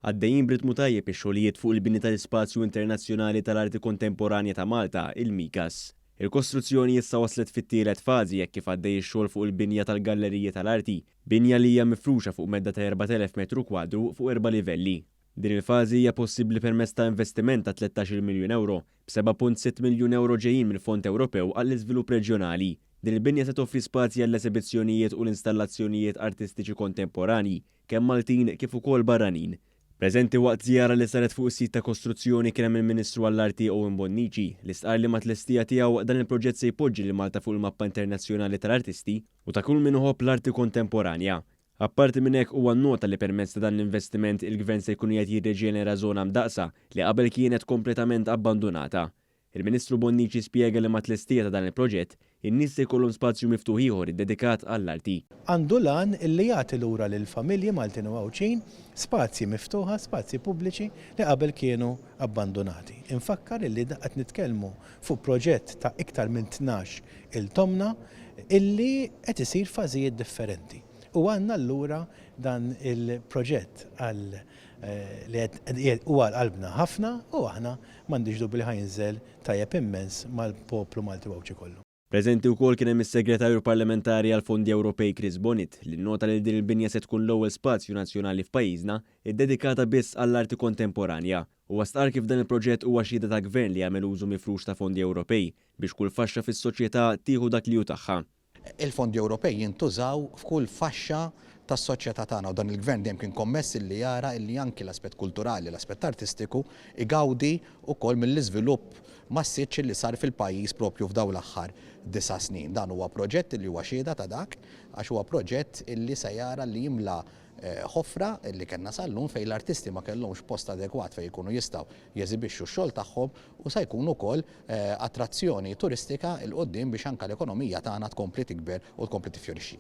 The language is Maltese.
Għaddejjin b'ritmu tajjeb ix-xogħlijiet fuq il-bini tal-Ispazju Internazzjonali tal-Arti Kontemporanja ta' Malta, il-MICAS. Il-kostruzzjoni issa waslet fit-tielet fażi hekk kif għaddej ix-xogħol fuq il-binja tal-galleriji tal-arti, binja li hija mifruxa fuq medda ta' 4,000 metru kwadru fuq erba' livelli. Din il-fażi hija possibbli permezz ta' investiment ta' 13-il miljun ewro, b'7.6 miljun ewro ġejjin mill-Fond Ewropew għall-Iżvilupp Reġjonali. Din il-binja se toffri spazji għall-esebizzjonijiet u l-installazzjonijiet artistiċi kontemporanji, kemm Maltin kif ukoll barranin. Preżenti waqt żjara li saret fuq is-sit ta' kostruzzjoni kien hemm il-Ministru għall-Arti Owen Bonnici li stqarr li mat-tlestija tiegħu dan il-proġett se jpoġġi lil Malta fuq il-mappa internazzjonali tal-artisti u ta' kull min iħobb l-arti kontemporanja. Apparti minn hekk huwa nnota li permezz ta' dan l-investiment il-Gvern se jkun qiegħed jirriġenera żona mdaqqsa li qabel kienet kompletament abbandunata. Il-Ministru Bonnici spjega li mat-tlestija ta' dan il-proġett, in-nies se jkollhom spazju miftuħ ieħor iddedikat għall-arti. Għandu l-għan li jagħti lura lill-familji Maltin u Għawdxin spazji miftuħa, spazji pubbliċi li qabel kienu abbandunati. Infakkar illi qed nitkellmu fuq proġett ta' iktar minn 12 il tomna illi qed isir f'fażijiet differenti. U għandna allura dan il-proġett għal li qed huwa għal qalbna ħafna u aħna M'għandix dubju li ħa jinżel tajjeb immens mal-poplu Malti u Għawdxi kollu. Preżenti wkoll kien hemm is-Segretarju Parlamentari għall-Fondi Ewropej Chris Bonett li nnota li din il-binja se tkun l-ewwel spazju nazzjonali f'pajjiżna ddedikata biss għall-arti kontemporanja. Huwa stqarr kif dan il-proġett huwa xhieda ta' Gvern li jagħmel użu mifrux ta' fondi Ewropej biex kull faxxa fis-soċjetà tieħu dak li hu tagħha. Il-fondi Ewropej jintużaw f'kull faxxa tas-soċjetà tagħna u dan il-Gvern dejjem kien kommess illi jara illi anki l-aspett kulturali, l-aspett artistiku igawdi wkoll mill-iżvilupp massiċċ illi sar fil-pajjiż proprju f'dawn l-aħħar disa' snin. Dan huwa proġett illi huwa xhieda ta' dak għax huwa proġett illi se jara li jimla ħofra li kellna sal-lum fejn l-artisti ma kellhomx post adegwat fejn ikunu jistgħu jeżibixxu x-xogħol tagħhom u se jkun ukoll attrazzjoni turistika 'l quddiem biex anke l-ekonomija tagħna tkompli tikber u tkompli tiffjorixxi.